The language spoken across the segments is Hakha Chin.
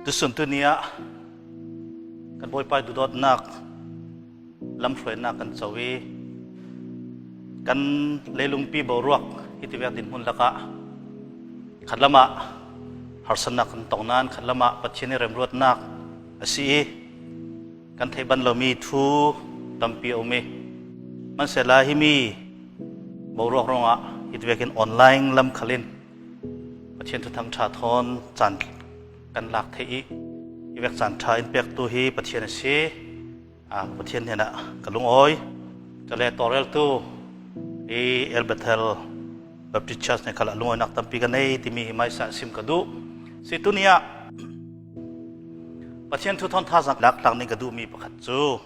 Tusun tuni ah kan Bawipa duhdawtnak lamhruainak kan co i kan leilungpi boruak hi ti vek dinhmun lakah khat lam ah harsatnak kan tong nain khat lam ah Pathian i remruatnak a si i kan theih ban lomi thu tampi a um i hmanhsehla hi mi boruak ruangah hi ti vekin online lam khalin Pathian thuthang ṭha thawn caan kan lak theih i i vek caan ṭha in pektu hi Pathian a si. Pathian hnenah ka lungawi. Ka le tawlreltu i El Bethel Baptist Church ne khala lungawinak tampi ka nei timi hi maisa sim ka duh. Si tuni ah Pathian thu thawn thazang lak tlak ning ka duhmi pakhat cu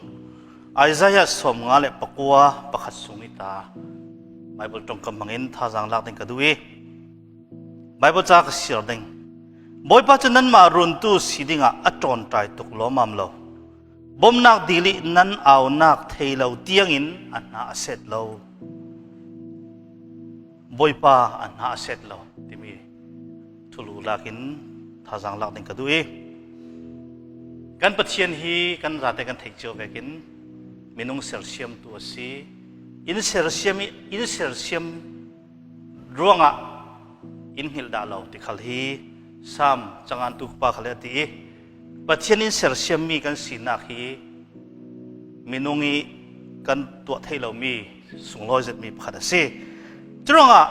Isaiah 59 pakhat sung i ta Bible tongkam hmangin thazang lak ding ka duh i Bible ca ka siar ding Bawipa cu nanmah runtu si dingah a ṭawnṭai tuk lawmam lo bawmnak dili nan aunak thei lo tiangin a hna a set lo Bawipa a hna a set lo timi thulu lak in thazang lak ding ka duh i kan Pathian hi kan zate kan theih cio vekin minung sersiamtu a si in sersiam i in sersiam ruangah in hngilh dah lo ti khal hi Sam cangan tu pa khal a ti i Pathian in sersiammi kan sinak hi minung i kan tuah thei lomi sunglawi zetmi pakhat a si. Curuangah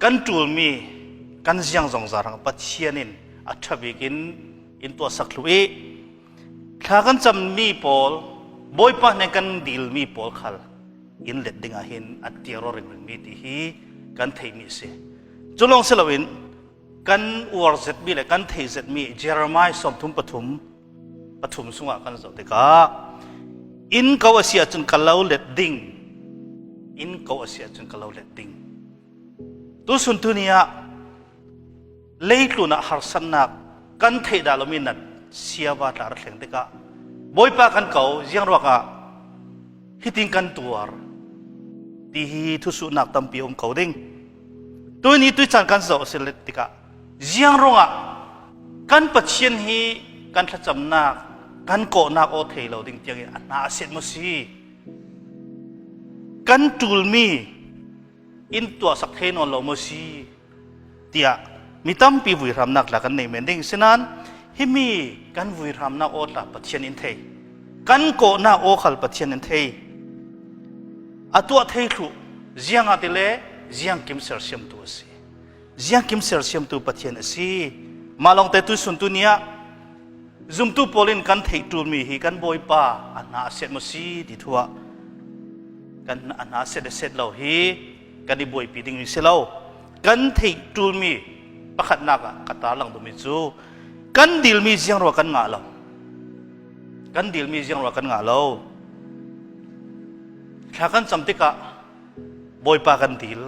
kan ṭulmi kan ziang zongzar rang Pathian in a ṭhabik in in tuahsak thlu i thla kan cammi pawl Bawipa hnen kan dilmi pawl khal in let ding ah hin a tiaro ringringmi ti hi kan theihmi a si. Cu lawng si loin kan uar zetmi le kan thei zetmi Jeremiah 33 pathum sungah kan zoh tikah inn ko a si ahcun ka lo let ding inn ko a si ahcun ka lo let ding tusun tuni ah leitlun ah harsatnak kan theih dah lomi nat siava tla ra thleng tikah bawipa kan ko ziang ruangah hitin kan tuar ti hi thusuhnak tampi um ko ding Tuni tuicaan kan zoh si tikah ziang ruangah kan Pathian hi kan thlacamnak kan kawhnak aw thei lo ding tiangin a hna a set maw si kan ṭulmi in tuahsak thei nawn lo maw si tiah mi tampi vuihramnak tla kan nei men ding sinan himi kan vuihramnak aw tla Pathian in thei kan kawhnak aw khal Pathian in thei A tuah thei thlu ziang ah ti le ziang kim sersiamtu a si. Ziang kim sersiamtu Pathian a si. Mah lawng te tu sun tu ni ah zumtu pawl in kan theih ṭulmi hi kan Bawipa a hna a set maw si ti thu ah kan a hna set le set lo hi kan i buaipi ding mi si lo. Kan theih ṭulmi pakhatnak ah ka tarlang duhmi cu kan dilmi ziang rua kan ngah lo. Kan dilmi ziang rua kan ngah lo. Thla kan cam tikah Bawipa kan dil.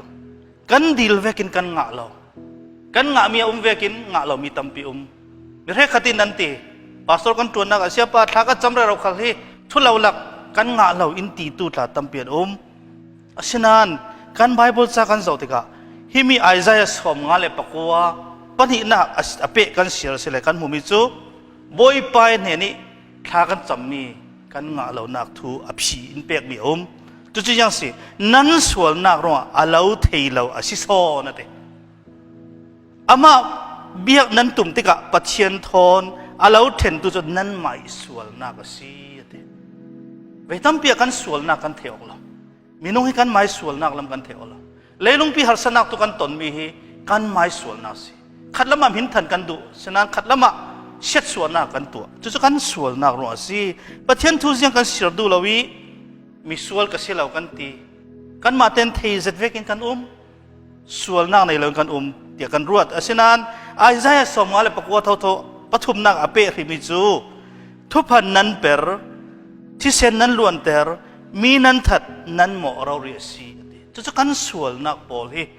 Kan dil vekin kan ngah lo. Kan ngahmi a um vekin ngah lomi tampi um. Mi hrekhat in an ti. Pastor kan ṭuannak ah siapa thla kan cam rero khal hi thulo lak kan ngah lo in ti tu tla tampi an um. Asinain kan Bible ca kan zoh tikah himi Isaiah 59 pahnihnak a peh kan siar si le kan hmumi cu Bawipa hnen i thla kan cammi kan ngah lonak thu a phi in pekmi a um. Cucu yang si nan sualnak ruangah a lo thei lo a si sawn a ti. Amah biak nan tum tikah Pathian thawn a lo ṭhentu cu nanmah i sualnak a si a ti. Ve tampi ah kan sualnak kan thei awk lo. Minung hi kan mai sualnak lam kan thei awk lo. Leilungpi harsatnak tu kan tonmi hi kan mai sualnak si. Khat lam ah hminthan kan duh, sinan khat lam ah siat sualnak kan tuah. Cucu kan sualnak ruang a si. Pathian thu ziang kan sir duh lo i mi sual ka si lo kan ti. Kanmah ten thei zet vekin kan um. Sualnak nei lo kan um tiah kan ruat. Asinain Isaiah 53 thotho pathumnak a peh hrimi cu thuphan nan per, thisen nan luanter, mi nan that, nan mawh rori a si a ti. Cucu kan sualnak pawl hi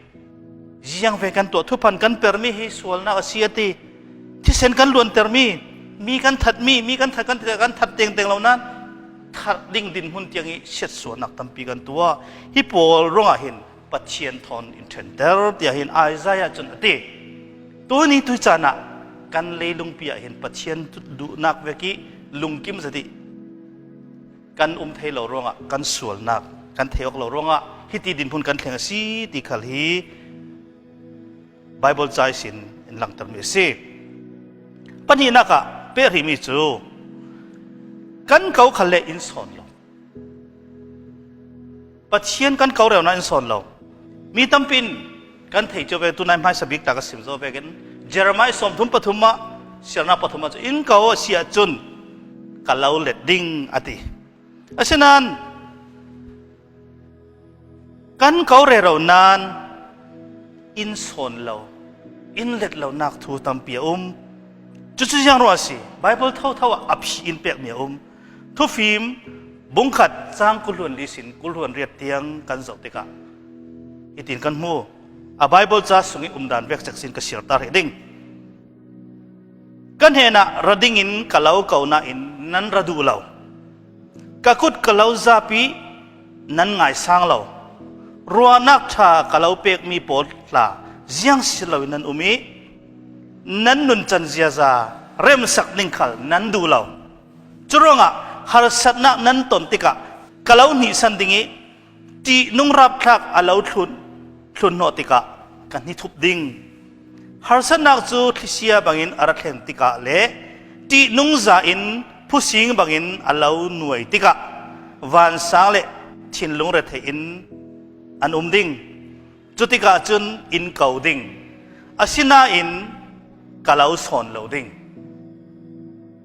ziang ve kan tuah thuphan kan permi hi sualnak a si a ti. Thisen kan luantermi, mi kan thatmi, mi kan that kan kan that teng teng lo nan that ding din hmun tiang i siat sualnak tampi kan tuah. Hi pawl ruangah hin Pathian thawn in ṭhenter tiah hin Isaiah cun a ti. Tuni tu caan ah kan leilungpi ah hin Pathian duhnak vek i lungkim zati kan um thei lo ruangah kan sualnak kan thei awk lo ruangah hiti dinhmun kan thleng a si ti khal hi Bible cai sin in langhtermi a si. Pahnihnak ah peh rihmi cu kan ko khal le in sawn lo. Pathian kan ko reu na in sawn lo. Mi tampin kan thei cio ve tunai hmaisa bik ta ka sim zo vekin Jeremiah 33 ah siarna pathum ah cu in ko a si ahcun ka lo let ding ati. Asinain Kan ko rero nain inn sawn lo, inn let lonak thu tampi a um. Cucu ziang ruah a si? Bible thotho ah a phi in pekmi a um. Thufim bungkhat cang kulhuan li sin kulhuan riat tiang kan zoh tikah hitin kan hmu. A Bible ca sung i umdan vek cek sin ka siar tar hi ding. Kan hen ah ra ding in ka lo ko nain nan ra duh lo. Ka kut ka lo zapi nan ngaisang lo. Ruahnak ṭha ka lo pekmi pawl hla ziang si loin nan um i nan nuncan ziaza remsak ning khal nan duh lo. Curuangah harsatnak nan ton tikah ka lo hnihsan ding i ṭihnung rapthlak a lo thlun thlunhnawh tikah ka hnithup ding. Harsatnak cu thlisia bangin a ra thlen tikah le ṭihnung za in phusing bangin a lo nuai tikah vansang le thinlung rethei in an um ding. Cutikah cun inn ko ding. Asinain ka lo sawn lo ding.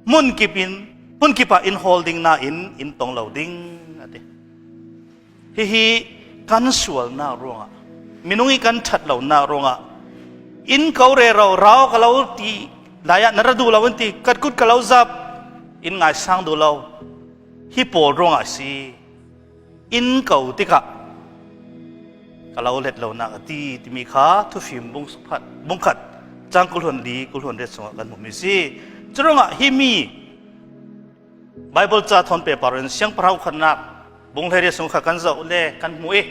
Hmun kip in hmun kip ah inn hawl ding nain inn tong lo ding a ti. Hihi kan sualnak ruangah minung i kan ṭhat lonak ruangah inn ko re ro rau ka lo ti lai ah na ra duh lo an ti kat kut ka lo zap in ngai sang duh lo hi pawl ruangah si inn ko tikah ka lo let lo nak a ti timi kha thufim bung phat bungkhat cang kulhon li kulhon ret chungah kan hmuhmi si curangah hi mi Bible ca thawn paper in siangpahrang khannak bunghlei sung kha kan zoh le kan hmu i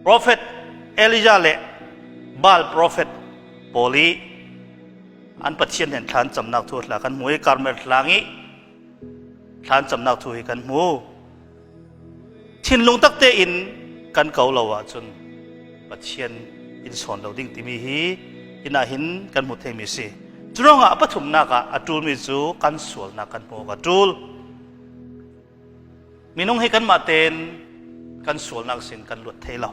prophet Elijah le Baal prophet pawl i an pathian hen thlan camnak thu hla kan hmu i Karmel tlang i thlan camnak thu hi kan hmu Thinlung tak tein kan ko lo ahcun Pathian in sawn lo ding timi hi inn ah hin kan hmu theimi si. Curuangah a pathumnak ah a ṭulmi cu kan sualnak kan hmuh awk a ṭul. Minung hi kanmah tein kan sualnak sin kan luat thei lo.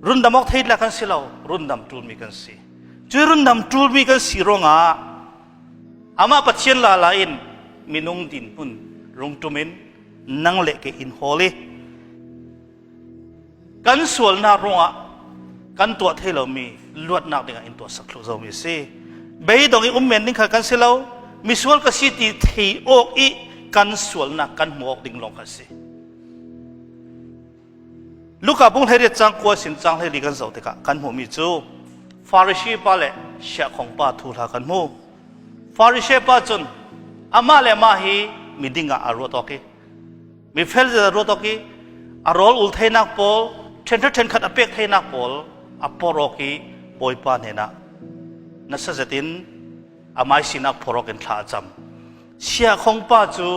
Rundam awk thei la kan si lo, rundam ṭulmi kan si. Cu rundam ṭulmi kan si ruangah Amah Pathian lala in minung dinhmun rungtum in nang le ke in hawl i kan sualnak ruangah kan tuah thei lomi luatnak dingah in tuah sak thlu zomi si. Beidong i um men ding kha kan si lo. Misual ka si ti thei awk i kan sualnak kan hmu awk ding lawng kha si. Luka bung hlei riat cang kua sin cang hlei li kan zoh tikah kan hmuhmi cu Farasi pa le siakhong pa thu hla kan hmu. Farasi pa cun amah le amah hi miding ah a ruat awk i mi fel a ruat awk i a rawl ul theinak pawl ṭhenṭha ṭhenkhat a pek theinak pawl a por awk i Bawipa hnenah nasa zetin amai sinak phor awk in thla a cam. Siakhong pa cu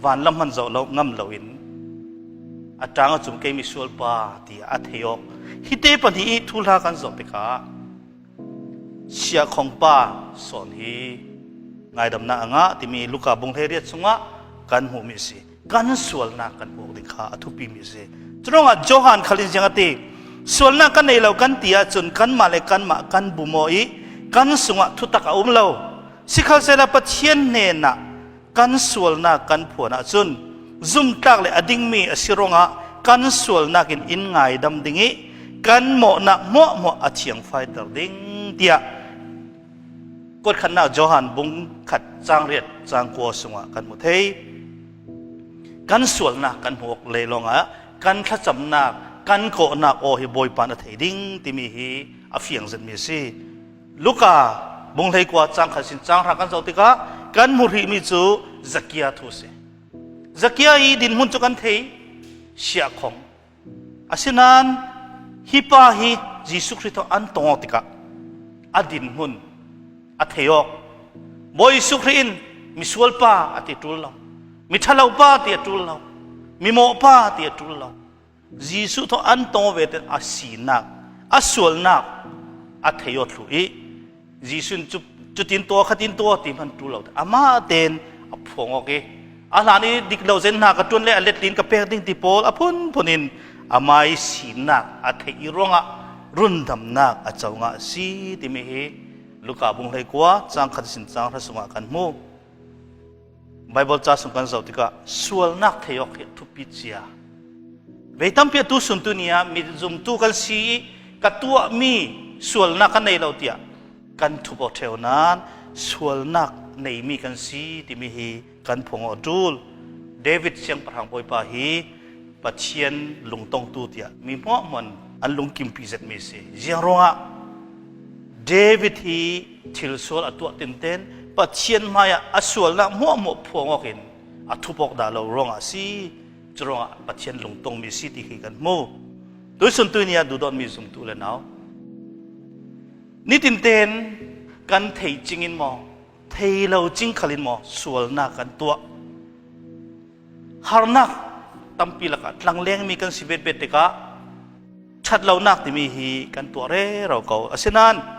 van lam hman zoh lo ngam loin a ṭang a cung keimi sual pa tiah a thei awk. Hi te pahnih i thu hla kan zoh tikah siakhong pa sawn hi ngaidamnak a ngah timi Luka bung hlei riat chungah kan hmuhmi a si. Kan sualnak kan hmuh ding kha a thupimi a si. Curuangah Johan khalin ziang a ti sualnak kan nei lo kan ti ahcun kanmah le kanmah kan bumaw i kan sungah thutak a um lo. Sikhalsehla Pathian hnenah kan sualnak kan phuan ahcun zumtlak le a dingmi a si ruangah kan sualnak in in ngaidam ding i kan mawhnak hmuahhmuah a thiangfaiter ding tiah kuatkhatnak Johan bung khat caang riat caang kua sungah kan hmu thei. Kan sualnak kan hmuh awk le lawngah kan thlacamnak kan kawhnak aw hi Bawipa na thei ding timi hi a fiang zetmi a si. Luka bunghlei kua cang khat sin cang hra kan zoh tikah kan hmu rihmi cu Zakia thu si. Zakia i dinhmun cu kan thei siakhong. Asinain hi pa hi Jesuh Khrih an tong tikah a dinhmun. A thei awk. Bawi Jesuh Khrih in misual pa a ti ṭul lo. Mi ṭhalo pa ti a ṭul lo. Mi mawh pa ti a ṭul lo. Jesuh thaw an tong ve ten a sinak, a sualnak a thei aw thlu i Jesuh cu cutin tuah khatin tuah ti hman ṭul lo. Amah tein a phuang awk i a hlan i dik lo zen hna ka ṭuan le a letlin ka pek ding ti pawl a phunphun in amah i sinak a theih i ruangah rundamnak a co nga a si timi hi Luka bung hlei kua cang khat sin cang hra sungah kan hmu. Bible ca sung kan zoh tikah sualnak thei awk hi thupi cia. Vei tampi tu sun tu ni ah mi zumtu kan si i ka tuahmi sualnak kan nei lo tiah kan thup awk ṭheo nain sualnak neimi kan si timi hi kan phung awk ṭul. David siangpahrang bawipa hi Pathian lungtongtu tiah mi hmuahmuan an lungkimpi zetmi si. Ziang ruangah David hi thil sual a tuah tinten Pathian hmaiah a sualnak hmuahmuah phuang awk in a thup awk dah lo ruangah si. Cu ruangah Pathian lungtongmi si ti khi kan hmu. Tuisun tu ni ah duhdawtmi zumtu le nau. Nitin ten kan thei cing in maw thei lo cing khal in maw sualnak kan tuah. Harnak tampi lakah tlanglengmi kan si bet bet tikah ṭhatlonak timi hi kan tuah rero ko. Asinain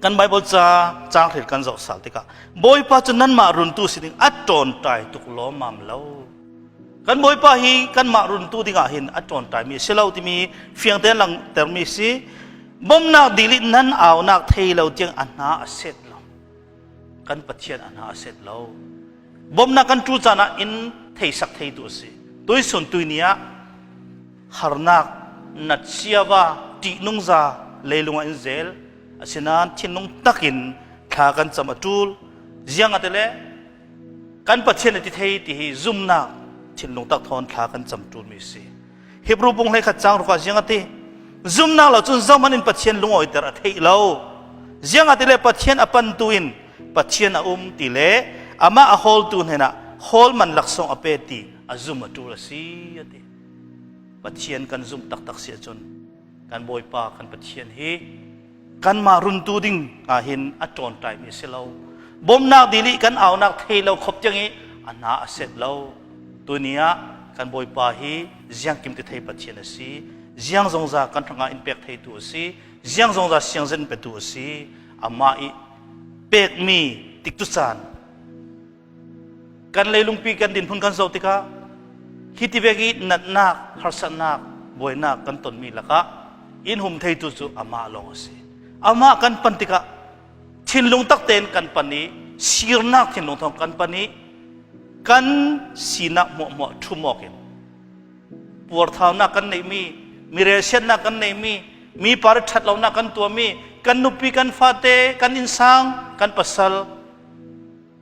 kan Bible ca caang hril kan zoh sal tikah Bawipa cu nanmah runtu si ding a ṭawnṭai tuk lawmmam lo. Kan Bawipa hi kanmah runtu dingah hin a ṭawnṭaimi a si lo timi fiang tein langhtermi si. Bawmhnak dil in nan aunak thei lo tiang a hna a set lo. Kan Pathian a hna a set lo. Bawmhnak kan ṭu caan ah in theisak theitu a si. Tuisun tuini ah harnak nat siava ṭihnungza leilung ah in zel. Asinain thinlung takin thla kan cam a ṭul. Ziang ah tile kan Pathian a ti thei ti hi zumnak thinlung tak thawn thla kan cam ṭulmi a si. Hebrew bung hlei khat cang ruk ah ziang a ti. Zumnak lo cun zohmanh in Pathian lungawiter a theih lo. Ziang ah tile Pathian a pantu in Pathian a um ti le amah a hawltu hnenah hawl man laksawng a pe ti a zum a ṭul a si a ti. Pathian kan zumh taktak si ahcun kan Bawipa kan Pathian hi kanmah runtu ding ah hin a ṭawnṭaimi a si lo. Bawmhnak dil i kan aunak thei lo khop tiang i a hna a set lo. Tuni ah kan Bawipa hi ziangkim ti thei Pathian a si. Ziang zongza kan hrangah in pek theitu a si. Ziang zongza siangzen petu a si. Amah i pekmi tiktu caan kan leilungpi kan dinhmun kan zoh tikah hi ti vek i natnak harsatnak buainak kan tonmi lakah inn hum theitu cu amah lawng a si. Amah kan pan tikah thinlung tak tein kan pan i sirnak thinlung thawng kan pan i kan sinak hmuahhmuah ṭhum awk in puarthaunak kan neihmi mirelsiannak kan neihmi mi par ṭhat lonak kan tuahmi kan nupi kan fate kan innsang kan pasal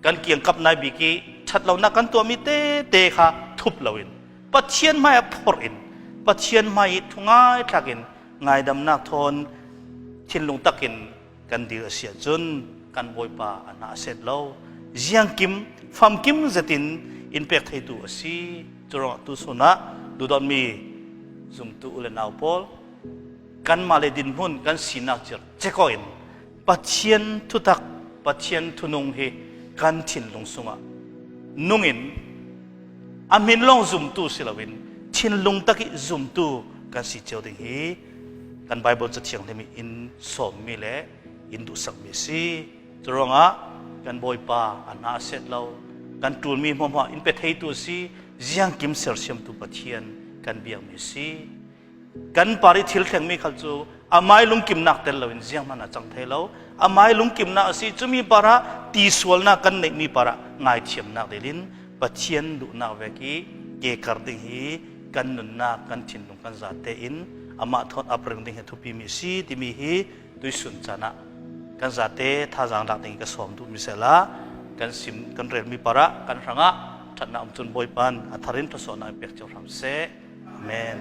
kan kiangkap nai bik i ṭhat lonak kan tuahmi tete kha thup loin Pathian hmai ah phorh in Pathian hmai i thu ngai thlak in ngaidamnak thawn thinlung takin kan dir a si ahcun kan Bawipa a hna a set lo. Ziangkim famkim zetin in pek theitu a si. Curuangah tuchun ah duhdawtmi zumtu u le nau pawl kanmah le dinhmun kan sinak cir ceko in Pathian thutak Pathian thunung hi kan thinlung sungah nung in a min lawng zumtu si loin thinlung tak i zumtu kan si cio ding hi kan Bible cathianghlim i in sawmmi le in duhsakmi a si. Curuangah kan Bawipa a hna a set lo, kan ṭulmi hmuahhmuah in pe theitu a si, ziangkim sersiamtu Pathian kan biakmi a si. Kan par i thil thlengmi khal cu amai lungkimnak tel loin ziang hmanh a cang thei lo. Amai lungkimnak a si cumi par ah ti sualnak kan neihmi par ah ngaithiamnak delin Pathian duhnak vek i ke kar ding hi kan nunnak kan thinlung kan zate in amah thawt apring ding hi thupimi si timi hi tuisun caan ah kan zate thazaang lak ding ka sawm duh mi sela kan sim kan relmi para kan hrangah thatnak um cun bawipan a tharin thasawnak in pek cio hram seh. Amen.